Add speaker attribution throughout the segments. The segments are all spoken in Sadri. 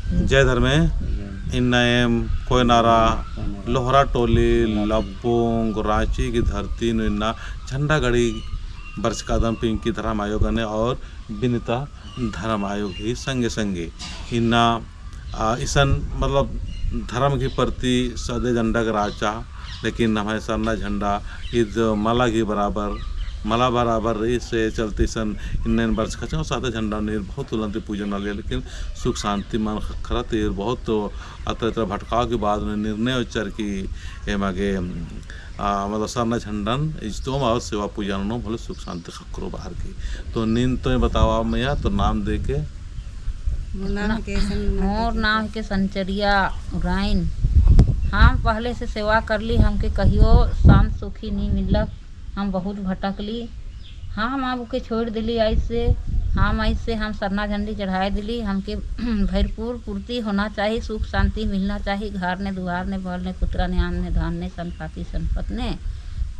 Speaker 1: जय धर्मे इन्ना कोयनारा लोहरा टोली लपुंग रांची की धरती नु इन्ना झंडा गड़ी बरसकादम पिंकी धर्म आयोग ने और विनीता धर्म आयोग ही संगे संगे इन्ना इसन मतलब धर्म के प्रति सदे झंडा का राचा, लेकिन हमारे सरना झंडा ईद मला की बराबर मला बराबर रही से चलते सन इन्ने बरस खचा सादा झंडा नहीं बहुत तुलंत पूजन वाले, लेकिन सुख शांति मन खरत बहुत अतर अतर भटकाव के बाद निर्णय उच्चर की एमागे मतलब सरना झंडन इजतोम और सेवा पूजन नो भले सुख शांति खकरो बाहर की। तो नींद तो बताओ आप मैया, तो नाम दे के।
Speaker 2: मोर नाम के संचरिया राइन। हम पहले से सेवा कर ली, हमके कहियो शांत सुखी नहीं मिलक, हम बहुत भटक ली। हम अब के छोड़ दिली ऐसे, हम ऐसे हम सरना झंडी चढ़ाए दिली। हमके भरपूर पूर्ति होना चाहिए, सुख शांति मिलना चाहिए, घर ने दुआर ने बल ने पुत्रा ने आन ने धान ने संपाति संपत ने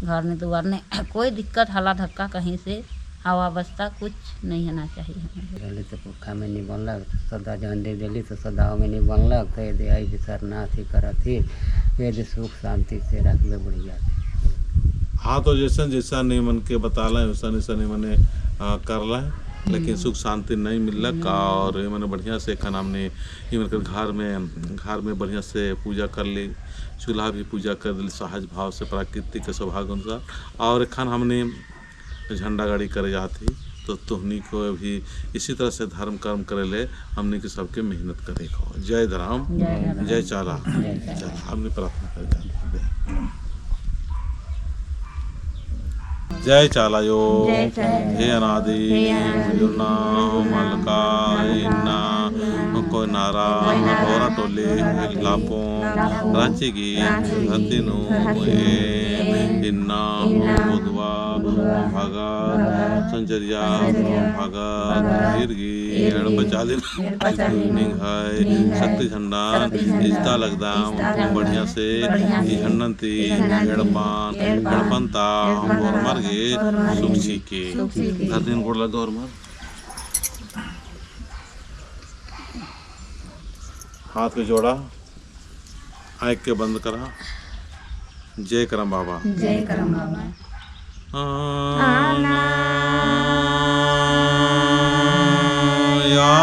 Speaker 2: घर ने दुआर ने कोई दिक्कत हला धक्का कहीं से हवा बस्ता कुछ नहीं होना चाहिए।
Speaker 3: पहले तो पुखा में नहीं बनलक, सदा झंडी दिली तो सदा में नहीं बनलक, तो यदि आई भी सरना थी करत थी यदि सुख शांति से रखबे बढ़िया से।
Speaker 1: हाँ तो जैसा जैसा नियमन के बताला वैसा वैसा नियमन कर ला, लेकिन सुख शांति नहीं मिलक। और ये मैंने बढ़िया से खाना हमने ये मन घर में बढ़िया से पूजा कर ली, चूल्हा भी पूजा कर ली सहज भाव से प्राकृतिक के स्वभाव के अनुसार। और खान हमने झंडा गाड़ी करे जाती तो तुहनी को भी इसी तरह से धर्म कर्म करे ले हमने के सबके मेहनत करे को। जय धर्म जय चाला चला हमने प्रार्थना कर जाते। जय चाला यो हे अनादि जुना मलका इन्ना कोई नारा लोरा टोले लापो रांची की धरती नु इन्ना बुधवा भगत संचरिया भगत हिरगी एड़पचाली निंग है शक्ति झंडा इजता लगदाम बढ़िया से झंडन ती एड़पान एड़पनता और मर गे सुख के धरती गोड़ लगा और मर हाथ के जोड़ा आँख के बंद करा। जय करम बाबा,
Speaker 2: जय करम बाबा।
Speaker 1: या